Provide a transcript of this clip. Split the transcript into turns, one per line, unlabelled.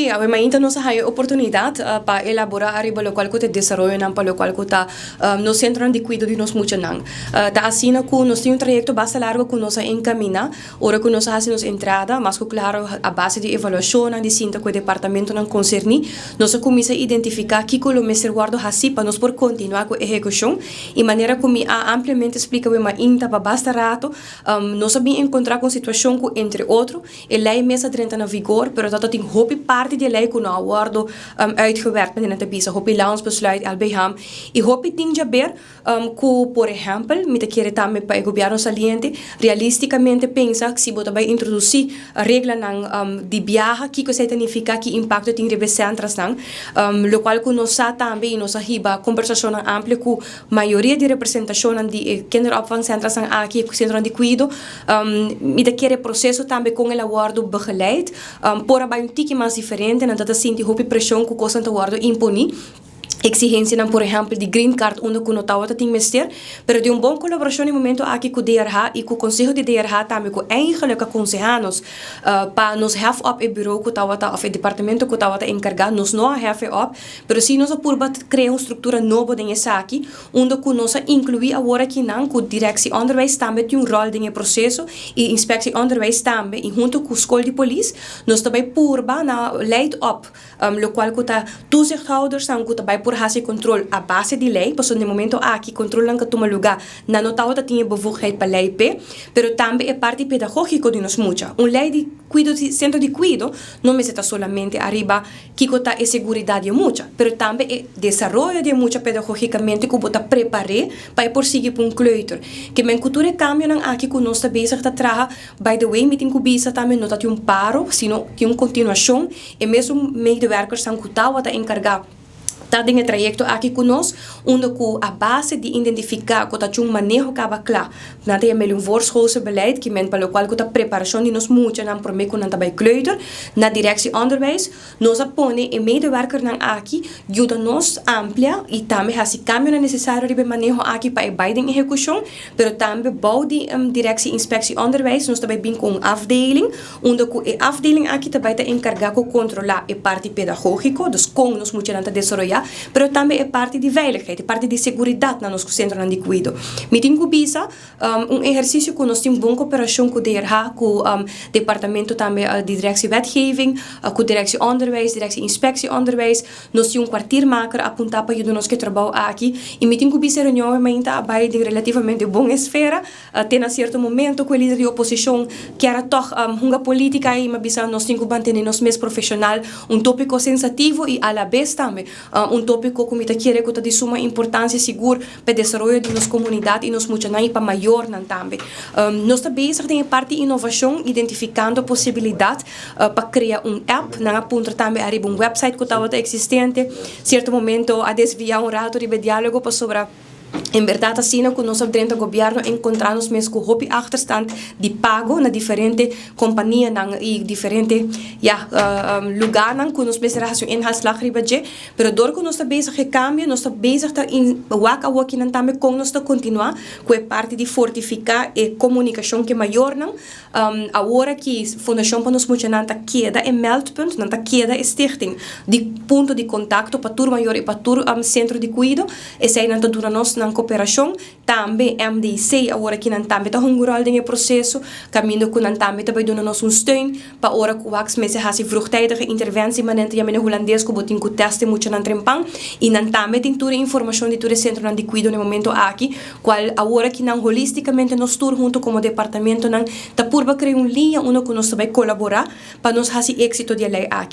Sí, awe mainta nos a haya oportunidad pa elabora ariba locual cu ta desaroyonan pa locual cu ta nos centronan di cuido di nos muchanan. Ta asina cu nos tin un trayecto basta largo cu nos a encamina ora cu nos a haci nos entrada, mas cu claro a base di evaluacionnan di sinta cu e departamentonan concerni, nos a cuminsa identifica kico lo mester wordo haci pa nos por continua cu ehecucion. Y manera cu mi a ampliamente splica awe mainta pa basta rato, nos a bin encontra cu un situacion cu, entre otro, e ley mes a drenta na vigor, pero dat tin hopi parti di e ley cu no a wordo uitgewerkt, manera nan ta bisa, hopi landsbesluit, LBH, y hopi tin djaber cu, por ehempel, mi ta kere tambe pa e gobierno saliente realisticamente pensa si bo ta bay introduci reglanan di biaha, kico esey ta nifica, ki impacto tin riba e centrasnan, locual cu nos sa tambe y nos a hiba conversacionnan amplio cu mayoria di representacionnan di e kinderopvangcentrasnan aki, e centronan di cuido. Mi ta kere proceso tambe con el a wordo begeleid por a bay un tiki mas diferente. Nan ta ta sinti hopi presion cu cosnan ta wordo imponi. Exigencianan, por ehempel, di green card unda cu no tawata tin mester, pero di un bon colaboracion e momento aki cu DRH y cu conseho di DRH tambe, cu eigenlijk a conseha nos pa nos hef op e bureau cu tawata of e departamento cu tawata encarga. Nos no a hef e op, pero si nos a purba crea un structura nobo den esaki, unda cu nos a inclui awor akinan cu Directie Onderwijs tambe tin un rol den e proceso y Inspectie Onderwijs tambe, y hunto cu School di Polis nos ta bay purba na leid op locual cu ta toezichthouders cu ta bay por haci control a base di ley, pasobra den momento aki controlnan cu tuma lugar nan no tawata tin e bevoegdheid pa ley p'e, pero tambe e parti pedagogico di nos mucha. Un ley di cuido, centro di cuido, no mester ta solamente ariba kico ta e seguridad di mucha, pero tambe e desaroyo di mucha pedagogicamente, cu bo ta prepare pa e por sigui pa un kleuter. Kemen cu tur e cambionan aki cu nos ta bezig ta traha, by the way, mi tin cu bisa tambe, no ta tin un paro, sino tin un continuacion. E mesun medewerkersnan cu tawata encarga ta den e trayecto aki cu nos, unda cu a base di identifica cu ta un maneho caba cla. Nan ta yama un voorschoolse beleid, kemen pa locual cu ta preparacion di nos muchanan prome cu nan ta bay kleuter, na Directie Onderwijs, nos a pone e medewerkernan aki yuda nos amplia y tambe haci cambionan necesario riba e maneho aki pa e bay den ehecucion, pero tambe bou di Directie Inspectie Onderwijs nos ta bay bin cu un afdeling, unda cu e afdeling aki ta bay ta encarga cu controla e parti pedagogico, dus con nos muchanan ta desaroya, pero tambe e parti di veiligheid, e parti di seguridad na nos centronan di cuido. Mi tin cu bisa, un ehercicio cu nos tin bon cooperacion cu DRH, cu departamento tambe di Directie Wetgeving, cu Directie Onderwijs, Directie Inspectie Onderwijs. Nos tin un kwartiermaker apunta pa yuda nos cu e trabou aki. Y mi tin cu bisa, reunion mainta a bay den relativamente bon esfera, te na cierto momento cu e lider di oposicion kier toch hunga politica y m'a bisa nos tin cu mantene nos mes profesional. Un topico sensitivo y a la vez tambe un topico cu mi ta kere cu ta di suma importancia sigur pa desaroyo di nos comunidad y nos muchanan y pa mayornan tambe. Nos ta bezig den e parti innovacion, identificando posibilidad pa crea un app. Nan a puntra tambe ariba un website cu tawata existente. Cierto momento a desvia un rato riba e dialogo pasobra en berdad asina cu nos a drenta gobierno, encontra nos mes cu hopi achterstand di pago na diferente companianan y diferente, ja, lugarnan cu nos mester haci un inhaalslag riba dje. Pero door cu nos ta bezig e cambio, nos ta bezig ta in wak awokinan tambe con nos ta continua cu e parti di fortifica e comunicacion cu mayornan. Awor aki Fundacion pa Nos Muchanan ta keda e meldpunt, nan ta keda e stichting di punto di contacto pa tur mayor y pa tur centro di cuido. Esey nan ta duna nos nan cooperacion. Tambe MDC awor aki nan tambe ta hunga rol den e proceso, caminda cu nan tambe ta bay duna nos un steun pa ora cu waks mester haci vroegtijdige interventie, manera yama na hulandes, cu bo tin cu test e muchanan trempan, y nan tambe tin tur e informacion di tur e centronan di cuido na momento aki, cual awor aki nan holisticamente nos tur hunto como departamentonan ta purba crea un linea unda cu nos ta bay colabora pa nos haci exito di e ley aki.